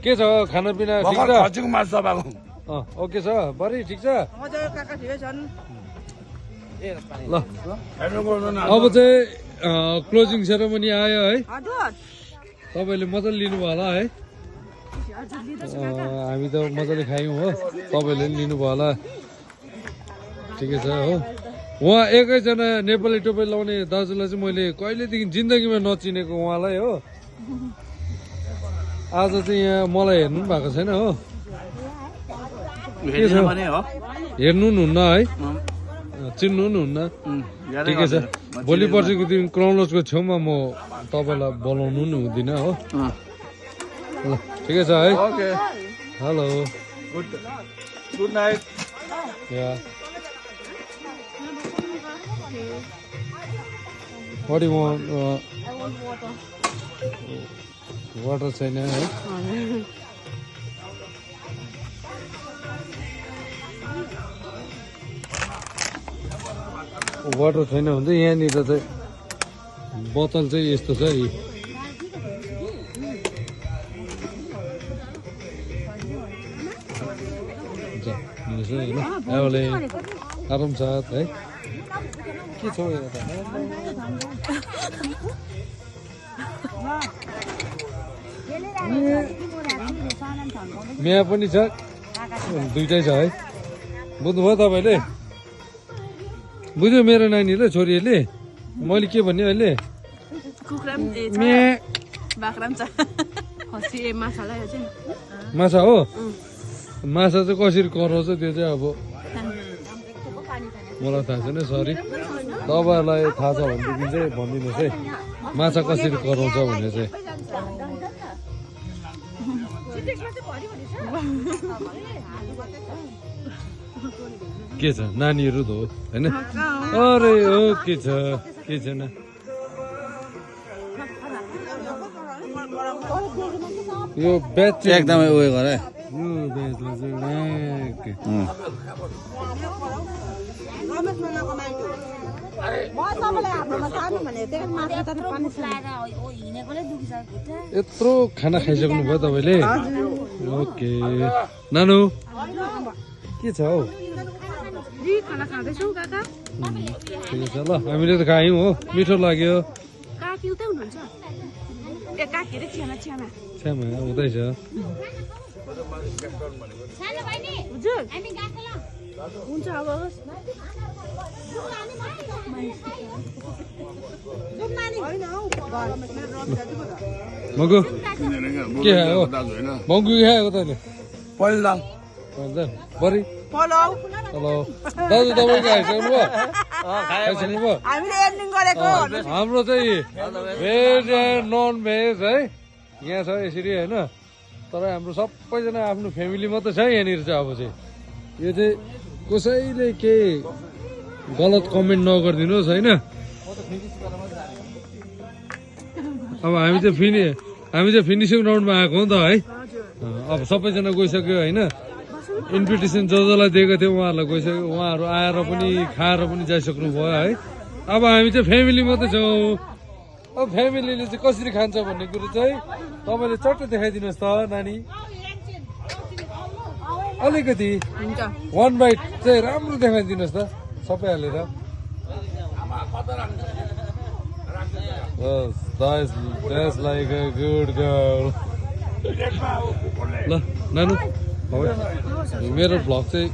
के छ खानापिना ठिक छ? खसीको मासु तपाईँको ओके छ बरी ठिक छ ल अब चाहिँ क्लोजिङ सेरोमनी आयो है तपाईँले मजाले लिनुभयो होला है हामी त मजाले खायौँ हो तपाईँले पनि लिनुभयो होला ठिकै छ हो उहाँ एकैजना नेपाली टोपी लाउने दाजुलाई चाहिँ मैले कहिलेदेखि जिन्दगीमा नचिनेको उहाँलाई हो आज चाहिँ यहाँ मलाई हेर्नु पनि भएको छैन हो हेर्नु पनि हुन्न है चिन्नु पनि हुन्न ठिकै छ भोलि पर्सिको दिन क्राउन लजको छेउमा म तपाईँलाई बोलाउनु पनि हुँदिनँ हो ल ठिकै छ है hello good night What do you want? I want water. Water छैन है वाटर छैन भने चाहिँ यहाँनिर चाहिँ बोतल चाहिँ यस्तो छ है आराम साथ है के छ यहाँ पनि छ दुइटै छ है बुझ्नुभयो तपाईँले बुझ्यो मेरो नानीले छोरीहरूले मैले के भन्ने अहिले माछा हो माछा चाहिँ कसरी कराउँछ त्यो चाहिँ अब मलाई थाहा छैन सरी तपाईँहरूलाई थाहा छ भनेदेखि चाहिँ भनिदिनुहोस् है माछा कसरी कराउँछ भने चाहिँ के छ नानीहरू त हो होइन अरे हो के छ के छैन यो ब्याच एकदमै उयो गरे यत्रो खाना खाइसक्नु भयो तपाईँले ओके नानु के छ हौ ठिकै छ ल हामीले त खायौँ हो मिठो लाग्यो छ्यामा हुँदैछ मगु के खायो मगु के खायो तैँले पहिला बरी हेलो दाजु तपाईँ खाइसक्नु भयो खाइसक्नु भयो हाम्रो चाहिँ भेज एन्ड नन भेज है यहाँ छ यसरी होइन तर हाम्रो सबैजना आफ्नो फ्यामिली मात्रै छ यहाँनिर चाहिँ अब चाहिँ यो चाहिँ कसैले केही गलत कमेन्ट नगरिदिनुहोस् होइन अब हामी चाहिँ फिनिसिङ राउन्डमा आएको हो नि त है अब सबैजना गइसक्यो होइन इन्भिटेसन जसलाई दिएको थियो उहाँहरूलाई गइसक्यो उहाँहरू आएर पनि खाएर पनि जाइसक्नु भयो है अब हामी चाहिँ फ्यामिली मात्रै छौँ अब फ्यामिलीले चाहिँ कसरी खान्छ भन्ने कुरो चाहिँ तपाईँले चट्टै देखाइदिनुहोस् त नानी अलिकति 1 बाइट चाहिँ राम्रो देखाइदिनुहोस् त सबै हालेर That's like a good girl. ल नानु मेरो भ्लग चाहिँ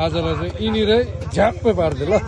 आजलाई चाहिँ यिनीरै झ्याप्पै पारिदियो ल